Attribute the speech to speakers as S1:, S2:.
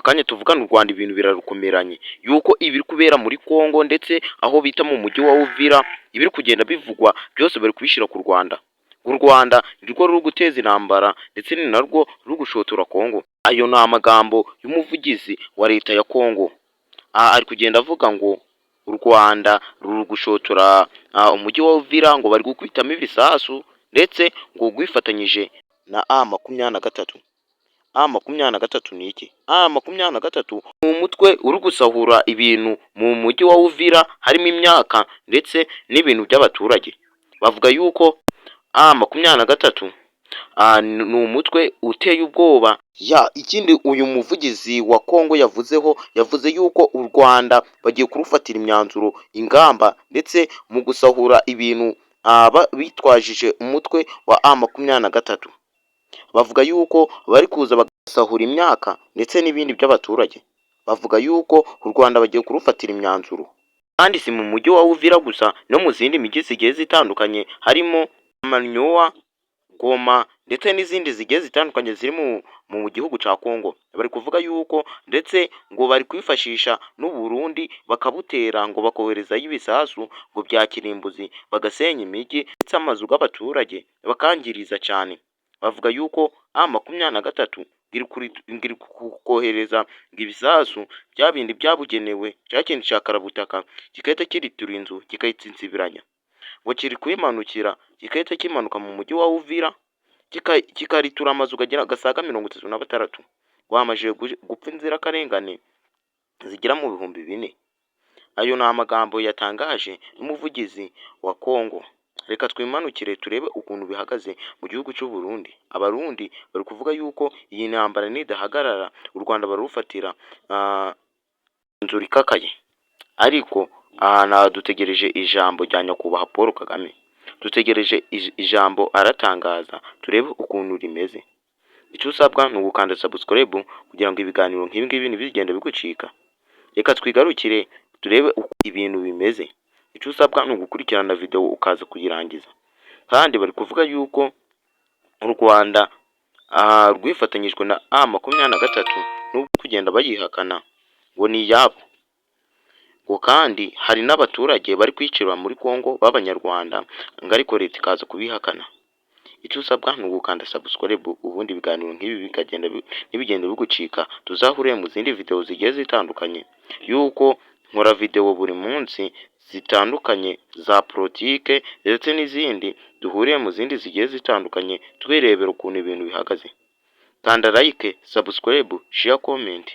S1: Kanya tuvugana, u Rwanda ibintu birarukomeranye, yuko ibiri kubera muri Kongo ndetse aho bita mu mujyi wa Uvira, ibiri kugenda bivugwa byose bari kubishyira ku Rwanda. U Rwanda nirwo ruri guteza intambara, ndetse ni narwo ruri gushotora Kongo. Ayo ni amagambo y'umuvugizi wa leta ya Kongo. Aha ari kugenda avuga ngo u Rwanda ruri gushotora umujyi wa Uvira, ngo bari gukubitamo ibisasu, ndetse ngo rwifatanyije na M23. M23 ni iki? M23 ni umutwe uri gusahura ibintu mu mujyi wa Uvira, harimo imyaka ndetse n'ibintu by'abaturage. Bavuga yuko M23 ni umutwe uteye ubwoba. Ya, ikindi uyu muvugizi wa Kongo yavuzeho, yavuze yuko u Rwanda bagiye kurufatira imyanzuro, ingamba, ndetse mu gusahura ibintu bitwajije umutwe wa M23. Bavuga yuko bari kuza bagasahura imyaka ndetse n'ibindi by'abaturage. Bavuga yuko u Rwanda bagiye kurufatira imyanzuro. Kandi si mu mujyi wa Uvira gusa, no mu zindi mijyi zigiye zitandukanye, harimo Manyowa, Goma ndetse n'izindi zigiye zitandukanye ziri mu gihugu cya Kongo. Bari kuvuga yuko ndetse ngo bari kwifashisha n'u Burundi, bakabutera, ngo bakoherezayo ibisasu ngo bya kirimbuzi, bagasenya imijyi ndetse amazu y'abaturage bakangiriza cyane. Bavuga yuko M23 iri kohereza ibisasu bya bindi byabugenewe, cya kindi cya karabutaka, kigahita kiritura inzu, kikayitsinsibiranya. Ngo kiri kuyimanukira, kigahita kimanuka mu mujyi wa Uvira, kikaritura amazu gasaga 36. Ngo hamajije gupfa inzirakarengane zigera mu 4000. Ayo ni amagambo yatangaje n'umuvugizi wa Kongo. Reka twimanukire turebe ukuntu bihagaze mu gihugu cy'u Burundi. Abarundi bari kuvuga yuko iyi ntambara nidahagarara, u Rwanda barufatira inzira ikakaye. Ariko aha dutegereje ijambo rya nyakubahwa Paul Kagame, dutegereje ijambo aratangaza, turebe ukuntu rimeze. Icyo usabwa ni ugukanda subscribe kugira ngo ibiganiro nk'ibi ngibi ntibigende bigucika. Reka twigarukire turebe uko ibintu bimeze. Icyo usabwa ni ugukurikirana video ukaza kuyirangiza. Kandi bari kuvuga yuko u Rwanda rwifatanyijwe na M23, nubwo kugenda bayihakana ngo ni iyabo. Ngo kandi hari n'abaturage bari kwicirwa muri Congo b'Abanyarwanda, ngo ariko leta ikaza kubihakana. Icyo usabwa ni ugukanda subscribe, ubundi ibiganiro nk'ibi bikagenda ntibigende bigucika. Tuzahurire mu zindi video zigiye zitandukanye, yuko nkora video buri munsi zitandukanye za politike ndetse n'izindi. Duhuriye mu zindi zigiye zitandukanye, twirebera ukuntu ibintu bihagaze. Kanda like, subscribe, share, comment.